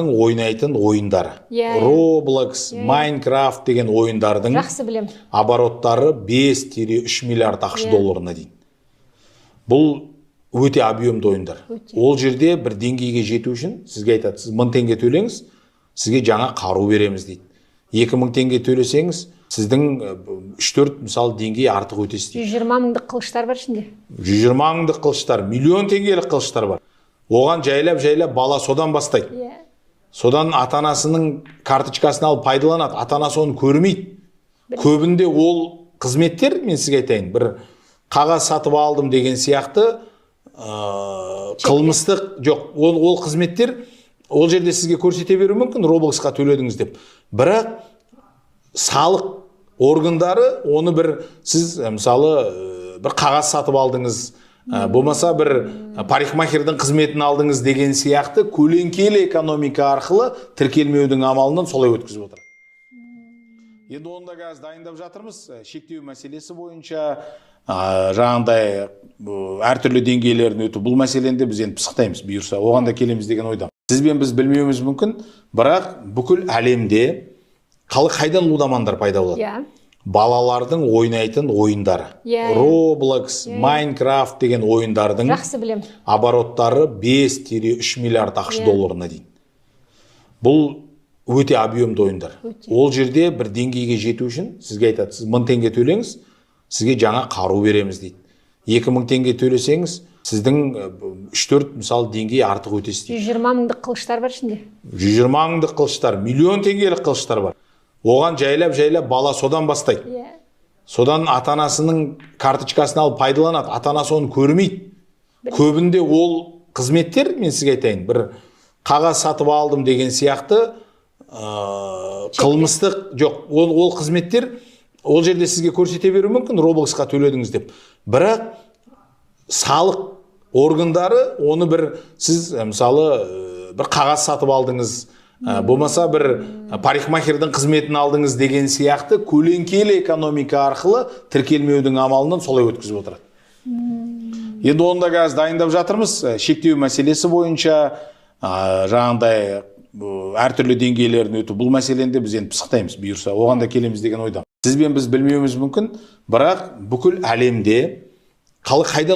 Ойнайтын ойындары. Иә, иә. Roblox, Minecraft деген ойындардың Жақсы білем. обороттары 5-3 миллиард АҚШ долларына дейін. Бұл өте объемды ойындар. Өте. Ол жерде бір деңгейге жету үшін сізге айтады: «Сіз 1000 теңге төлеңіз, сізге жаңа қару береміз», – дейді. 2000 теңге төлесеңіз, сіздің 3-4, мысалы, деңгей артық өтесіз дейді. 120 мыңдық қылыштар бар ішінде. 120 мыңдық қылыштар, миллион теңгелік қылыштар бар. Оған жайлап жайлап бала содан бастайды. Содан ата анасының карточкасын алып пайдаланады, ата анасы оны көрмейді. Көбінде ол қызметтер, мен сізге айтайын, бір қағаз сатып алдым деген сияқты қылмыстық жоқ, ол қызметтер ол жерде сізге көрсете беруі мүмкін Роблоксқа төледіңіз деп, бірақ салық органдары оны бір сіз мысалы, бір қағаз сатып алдыңыз, болмаса бір парикмахердің қызметін алдыңыз деген сияқты көлеңкелі экономика арқылы тіркелмеудің амалынан солай өткізіп отыр. Енді оны да қазір дайындап жатырмыз. Шектеу мәселесі бойынша жаңағындай әртүрлі деңгейлерін өту, бұл мәселені де біз енді пысықтаймыз, бұйырса, оған да келеміз деген ойдамын. Сіз бен біз білмеуіміз мүмкін, бірақ бүкіл әлемде қалай, қайдан лудомандар пайда болады? Балалардың ойнайтын ойындары. Иә, иә. Roblox, Minecraft деген ойындардың Жақсы білем. обороттары 5-3 миллиард АҚШ долларына дейін. Бұл өте объемды ойындар. Өте. Ол жерде бір деңгейге жету үшін сізге айтады: «Сіз 1000 теңге төлеңіз, сізге жаңа қару береміз», – дейді. 2000 теңге төлесеңіз, сіздің 3-4, мысалы, деңгей артық өтесіз дейді. 120 мыңдық қылыштар бар ішінде. 120 мыңдық қылыштар, миллион теңгелік қылыштар бар. Оған жайлап жайлап бала содан бастайды. Содан ата анасының карточкасын алып пайдаланады, ата анасы оны көрмейді. Көбінде ол қызметтер, мен сізге айтайын, бір қағаз сатып алдым деген сияқты қылмыстық жоқ, ол қызметтер ол жерде сізге көрсете беруі мүмкін Роблоксқа төледіңіз деп, бірақ салық органдары оны бір сіз мысалы, бір қағаз сатып алдыңыз, болмаса бір парикмахердің қызметін алдыңыз деген сияқты көлеңкелі экономика арқылы тіркелмеудің амалынан солай өткізіп отырады. Енді оны да қазір дайындап жатырмыз. Шектеу мәселесі бойынша жаңағындай әртүрлі деңгейлерін өту, бұл мәселені де біз енді пысықтаймыз, бұйырса, оған да келеміз деген ойдамын. Сіз бен біз білмеуіміз мүмкін, бірақ бүкіл әлемде қалай, қайдан